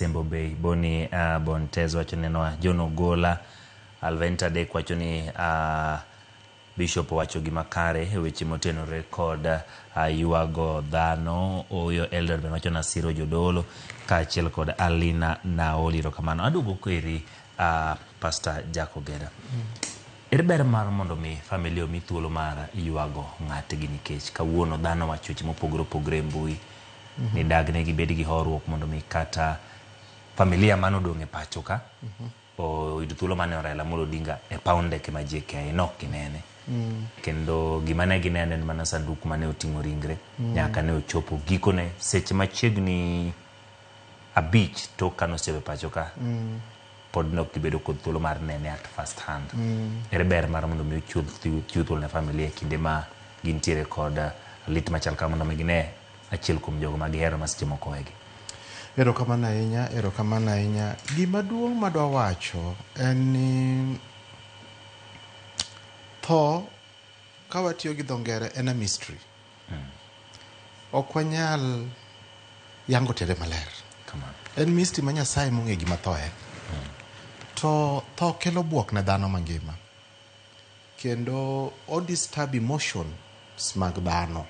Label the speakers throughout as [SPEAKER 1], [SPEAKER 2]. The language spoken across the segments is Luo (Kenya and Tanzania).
[SPEAKER 1] Asembo Bay, Boni Bontez wacho ni nenoa, John Ogola, Alventa Dek wacho ni Bishop owacho gima kare e weche motenore kod ywago dhano. Oyo Elder bende wacho ni asiro jodolo kaachiel kod Alina Naoli. Erokamano. Aduogo keri Pastor Jack Ogeda. Ere ber mar mondo mi familia omi thuolo mar ywago ng'atgi nikech kawuono dhano wacho weche mopogore opogore e mbui ni dag ne gibed gi horuok mondo mi kata familia mane odong' e pacho ka oyud thuolo mar neno Raila Amolo Odinga e paw ndeke ma JKIA ne ok ginene. Kendo gima ne gineno en mana sanduku mane oting'o ringre nyaka ne ochopo gikone seche machiegni 5 tok kane osechopo e pacho ka pod ne ok gibedo kod thuolo mar nene at first hand. Ere ber mar mondo mi ochiw thuolo ne familia e kinde ma gintiere kod lit machal kama mondo mi gine achiel kuom jogo ma gihero ma seche moko wegi?
[SPEAKER 2] Erokamano ahinya, erokamano ahinya. Gima duong' madwa wacho en ni tho ka watiyo gi dho ngere en a mystery. Ok wanyal yango tiende maler. En mystery ma Nyasaye mong'e gima tho en. To tho kelo buok ne dhano mangima. Kendo o disturb emotions mag dhano.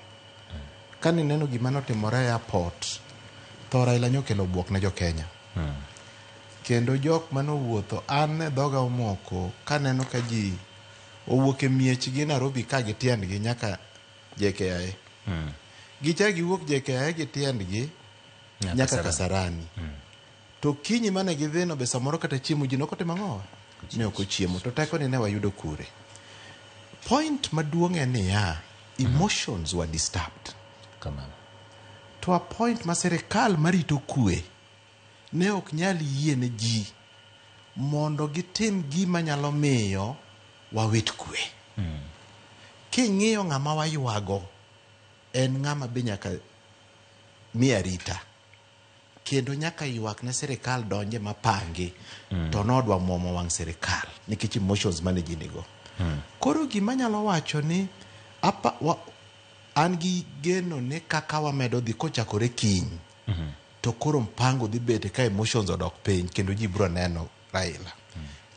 [SPEAKER 2] Kane ineno gima notimore e airport, tho Raila nyokelo buok ne jo Kenya. Kendo jok manowuotho, an ne dhoga omoko kaneno ka ji owuok e miechgi Nairobi ka gi tiendgi nyaka JKIA. Gichak giwuok JKIA gi tiendgi nyaka Kasarani. To kinyi mane gidhino be samoro kata chiemo ji nokotimo ang'owa? Ne ok ochiemo. To teko ni ne wayudo kure? Point maduong' en niya, emotions were disturbed.
[SPEAKER 1] Kamano.
[SPEAKER 2] To a point ma sirikal marito kwe ne ok nyal yie ne ji mondo gitim gima nyalo miyo wawit kwe. King'iyo ng'ama waywago, en ng'ama be nyaka mi arita. Kendo nyaka ywak ne sirikal donje mapangi to nodwa muomo wang' sirikal nikech emotions mane ji nigo. Koro gima anyalo wacho ni apa, wa, an gi geno ni kaka wamedo dhi kochakore kiny to koro mpango dhi bete ka emotions odok piny kendo ji biro neno Raila.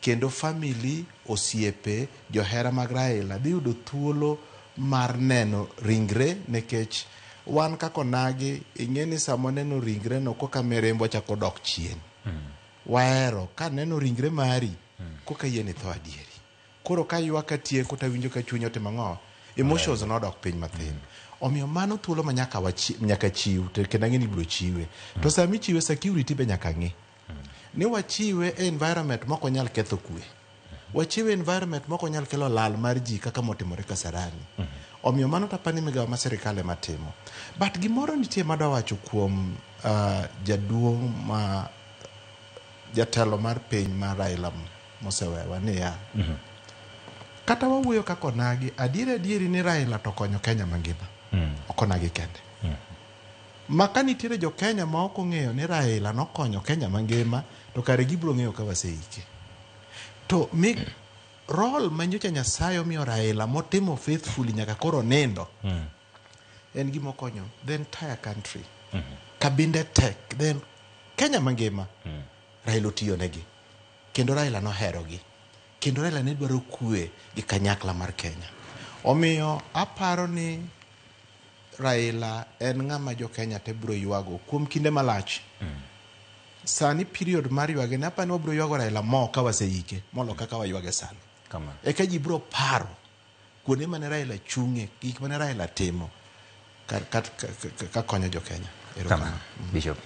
[SPEAKER 2] Kendo family, osiepe, johera mag Raila dhi yudo thuolo mar neno ringre nikech wan kaka onagi ing'e ni sama waneno ringre no koka mirembwa chako dok chien. Wahero ka neno ringre mari koka yie ni tho adieri. Koro ka ywak atieko to awinjo ka chunya otimo ang'o? Emotions nodok piny mathin. Omiyo mano thuolo ma nyaka wachi, nyaka chiw to kendo ang'e ni ibiro chiwe. To sama ichiwe security be nyaka ng'i. Ni wachiwe e environment mok onyal ketho kwe. Wachiwe environment mok onyal kelo lal mar ji kaka motimore Kasarani. Omiyo mano to apani migawo ma sirikal ema timo. But gimoro nitie madwa wacho kuom jaduong' ma jatelo mar piny ma Raila mosewewa niya. Kata wawuoyo kaka onagi, adieri adieri ni Raila to konyo Kenya mangima. Ok onagi kende. Ma ka nitiere jo Kenya ma ok ong'eyo ni Raila nokonyo Kenya mangima, to kare gibiro ng'eyo ka waseike. To mi role ma nyocha Nyasaye omiyo Raila motimo faithfully nyaka koro nindo, en gima okonyo the entire country. Kabinde tek, then Kenya mangima, Raila otiyo negi. Kendo Raila noherogi. Kendo Raila ne dwaro kwe gi kanyakla mar Kenya. Omiyo aparo ni Raila en ng'ama jo Kenya te biro ywago kuom kinde malach. Sani period mar ywage ne apani wabiro ywago Raila mo ka waseike molo kaka waywage sani.
[SPEAKER 1] Kamano.
[SPEAKER 2] Eka ji biro paro kuonde mane Raila chung'e, gik mane Raila timo ka konyo jo Kenya.
[SPEAKER 1] Kamano. Bishop.